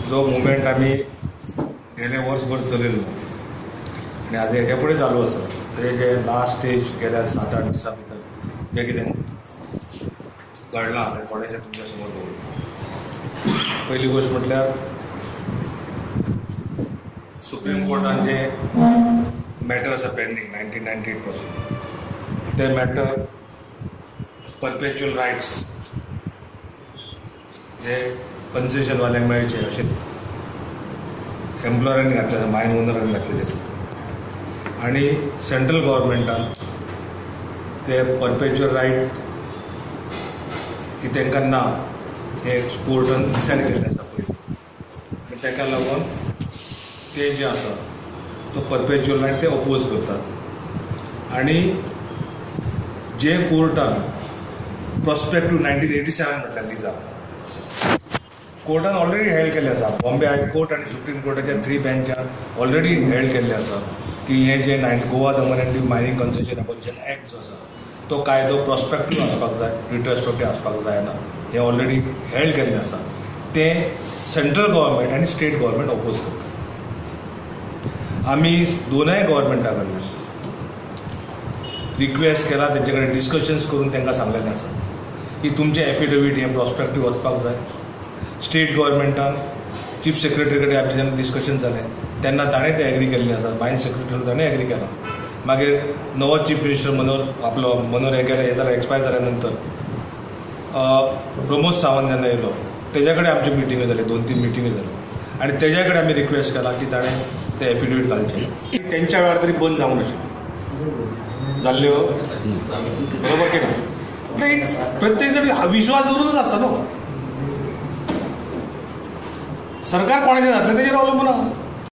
जो मुवमेंट आमी गेले वर्सभर चलयलो आनी आतां हेच्या फुडें चालू आसा, ते जे लास्ट स्टेज गेल्या 7-8 दिसां भितर जें कितें घडलां तें थोडेशें तुमच्या समोर दवरता. पयली गोश्ट म्हटल्यार सुप्रीम कोर्टान जे मॅटर आसा पेंडींग 1998 पासून, ते मॅटर परपेच्युअल रायट्स हे कन्सेशनवाल्यांक मेळचे अशें एम्प्लॉयरांनी घातलें आसा, मायन ओनरांनी घातलेलें आसा आनी सेंट्रल गव्हर्मेंटान ते परपेच्युअल रायट ही तांकां ना हे कोर्टान डिसायड केल्लें आसा पयलीं, आनी ताका लागून ते जे आसा तो परपेच्युअल रायट ते अपोज करतात. आनी जे कोर्टान प्रोस्पेक्टीव 1987 म्हटल्यार लिजा कोर्टान ऑलरेडी हेल्ड केल्लें आसा, बॉम्बे हायकोर्ट आनी सुप्रीम कोर्टाच्या 3 बेंचान ऑलरेडी हेल्ड केल्लें आसा की हे जे Goa Daman and Diu mining concession abolition act जो आसा तो कायदो प्रोस्पेक्टीव आसपाक जाय, रिट्रोस्पेक्टीव आसपाक जायना, हें ऑलरेडी हेल्ड केल्लें आसा. तें सेंट्रल गव्हर्मेंट आनी स्टेट गव्हर्मेंट ओपोज करता. आमी दोनूय गव्हर्मेंटा कडल्यान रिक्वेस्ट केला, तेंचे कडेन डिस्कशन्स करून तांकां सांगलेलें आसा की तुमचें एफिडेवीट हें प्रोस्पेक्टीव वचपाक जाय. स्टेट गव्हर्मेंटान चीफ सेक्रेटरी कडेन आमचें जेन्ना डिस्कशन जालें तेन्ना ताणें तें एग्री केल्लें आसा, मायन सेक्रेटरी ताणें एग्री केलां. मागीर नवो चीफ मिनिस्टर मनोहर आपलो मनोहर हे गेले, हे जाल्यार एक्सपायर जाल्या नंतर प्रमोद सावंत जेन्ना येयलो तेज्या कडेन आमच्यो मिटिंग्यो जाल्यो, 2-3 मिटिंग्यो जाल्यो आनी तेज्या कडेन आमी रिक्वेस्ट केला की ताणें तें एफिडेवीट घालचें. तेंच्या वेळार तरी बंद जावंक नाशिल्ल्यो जाल्ल्यो, बरोबर की ना? प्रत्येक जाण विश्वास दवरूनच आसता न्हू, सरकार कोणाचें जातलें तेजेर अवलंबून